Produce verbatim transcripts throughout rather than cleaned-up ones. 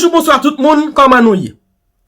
Bonjou, bonswa tout moun, kòman nou ye?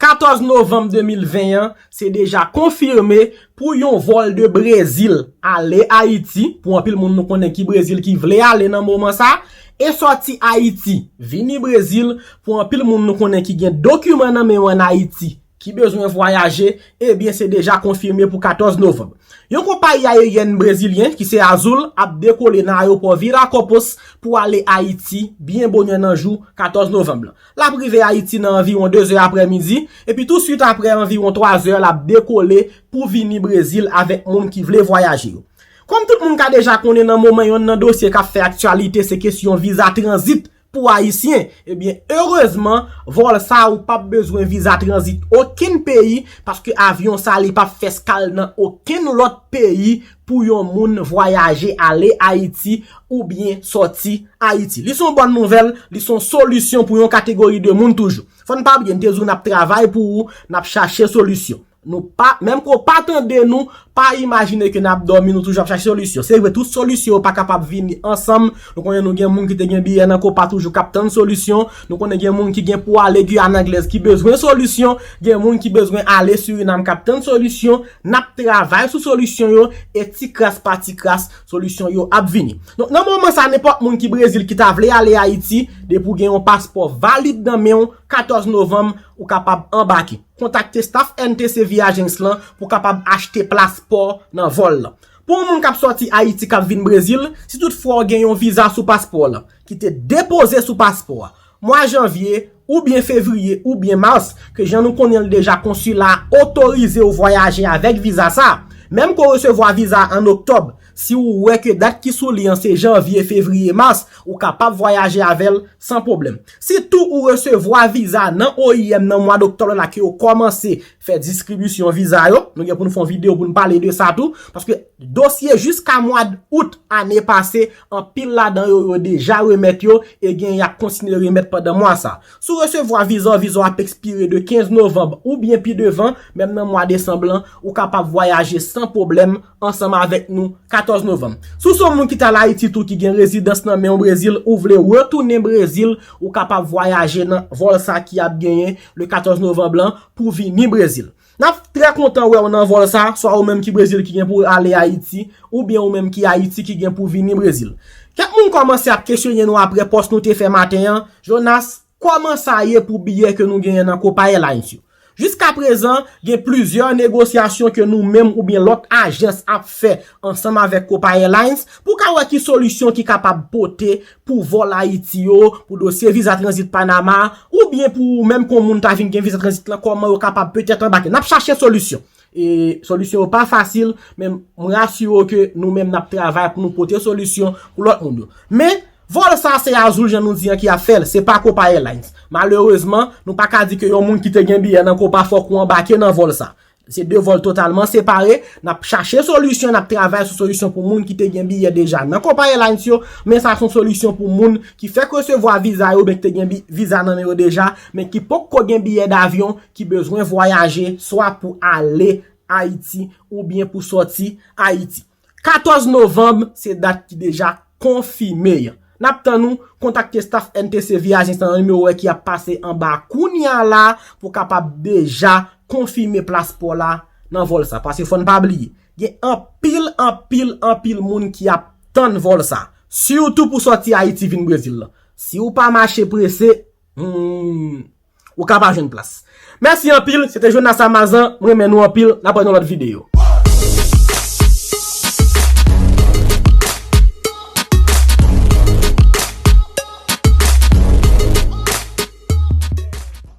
Katòz novanm de mil ven an, se deja konfime pou yon vòl de Brezil ale Ayiti, pou anpil moun nou konnen ki Brezil ki vle ale nan moman sa, e sòti Ayiti, vini Brezil, pou anpil moun nou konnen ki gen dokiman nan men yo ann Ayiti, ki bezwen vwayaje, ebyen se deja konfime pou katòz novanm. Yon konpayi ayeryèn brezilyen ki se Azul ap dekole nan ayewopò Viracopos pou ale Ayiti byen bonè nan jou katòz novanm lan. L ap rive Ayiti nan anviwon de zè aprèmidi, epi tou swit aprè anviwon twa zè l ap dekole pou vini Brezil avèk moun ki vle vwayaje yo. Kòm tout moun ka deja konnen, nan moman yonn nan dosye k ap fè aktyalite se kesyon viza tranzit pou Ayisyen. Ebyen, erezman, vòl sa ou p ap bezwen viza tranzit okenn peyi, paske avyon sa li p ap fè eskal nan okenn lòt peyi pou yon moun vwayaje ale Ayiti oubyen sòti Ayiti. Li se yon bòn nouvèl, li se yon solisyon pou yon kategori de moun toujou. Fò n pa bliye, n te di w n ap travay pou ou, n ap chache solisyon. Nou pa, menm ke w pa tande nou, pa imajine ke n ap dòmi, nou toujou ap chache solisyon. Se vre, tout solisyon yo pa kapab vini ansanm. Nou konnen nou gen moun ki te gen biyè nan Kopa toujou k ap tann solisyon. Nou konnen gen moun ki gen pou ale Giyàn Anglèz ki bezwen solisyon. Gen moun ki bezwen ale Sirinam k ap tann solisyon. N ap travay sou solisyon yo e ti kras pa ti kras, solisyon yo ap vini. Donk, nan moman sa, nenpòt moun ki Brezil ki ta vle ale Ayiti, depi w gen yon paspò valid nan men w, katòz novanm, ou kapab anbake. Kontakte staff N T C Via Agence lan pou w kapab achte paspò nan vòl lan. Pou yon moun k ap sòti Ayiti k ap vin Brezil, si toutfwa w gen yon viza sou paspò w lan, ki te depoze sou paspò a, mwa janvye, oubyen fevriye, oubyen mas, ke jan nou konnen l deja, konsila a otorize w vwayaje avèk viza sa a. Menm ke w resevwa viza a an oktòb, si w wè ke dat ki sou li an se janvye, fevriye, mas, ou kapab vwayaje avè l san pwoblèm. Si tou ou resevwa viza nan O I M nan mwa doktòb la ke yo kòmanse fè distribisyon viza yo, nou gen pou n fè yon videyo pou n pale de sa tou, paske dosye jiska mwa d out ane pase, anpil ladan yo, yo deja remèt yo, e gen y ap kontinye remèt pandan mwa sa. Si w resevwa viza w, viza w ap ekspire de kenz novanm oubyen pi devan, menm nan mwa desanm lan, ou kapab vwayaje san pwoblèm ansanm avèk nou katòz novanm. Si w se yon moun ki t al Ayiti tou ki gen rezidans nan men w Brezil, ou vle retounen Brezil, ou kapab vwayaje nan vòl sa ki ap genyen le katòz novanm lan pou vini Brezil. N ap trè kontan wè w nan vòl sa, swa ou menm ki Brezil ki gen pou ale Ayiti, oubyen ou menm ki Ayiti ki gen pou vini Brezil. Kèk moun kòmanse ap kesyone nou aprè pòs nou te fè maten an, Jonas, kòman sa ye pou biyè ke nou genyen nan Copa Airlines yo? Jiskaprezan, gen plizyè negosyasyon ke nou menm oubyen lòt ajans ap fè ansanm avèk Copa Airlines pou ka wè ki solisyon ki kapab pote pou vòl Ayiti yo, pou dosye viza tranzit Panama, oubyen pou menm kon moun ta vin gen viza tranzit lan, kòman yo kapab petèt anbake. N ap chache solisyon. E solisyon yo pa fasil, men m rasire w ke nou menm n ap travay pou nou pote solisyon pou lòt moun yo. Men, vòl sa se Azul, jan nou di an, ki ap fè l, se pa Copa Airlines. Malerezman, nou pa ka di ke yon moun ki te gen biyè nan Copa fòk ou anbake nan vòl sa. Se de vòl totalman separe. N ap chache solisyon, n ap travay sou solisyon pou moun ki te gen biyè deja nan Copa Airlines yo, men sa se yon solisyon pou moun ki fèk resevwa viza yo, oubyen ki te gen bi-, viza nan men yo deja, men ki poko gen biyè davyon, ki bezwen vwayaje, swa pou ale Ayiti, oubyen pou sòti Ayiti. Katòz novanm, se dat ki deja konfime an. N ap tann ou, kontakte staff N T C Via Agence nan nimewo ki ap pase anba kounye a la pou kapab deja konfime plas pa w la nan vòl sa. Paske fò n pa bliye, gen anpil, anpil, anpil moun ki ap tann vòl sa. Sitou pou sòti Ayiti vin Brezil lan. Si w pa mache prese, hmm, ou ka pa jwenn plas. Mèsi anpil, se te Jonas Amazan, m renmen nou anpil, n ap wè nan lòt videyo.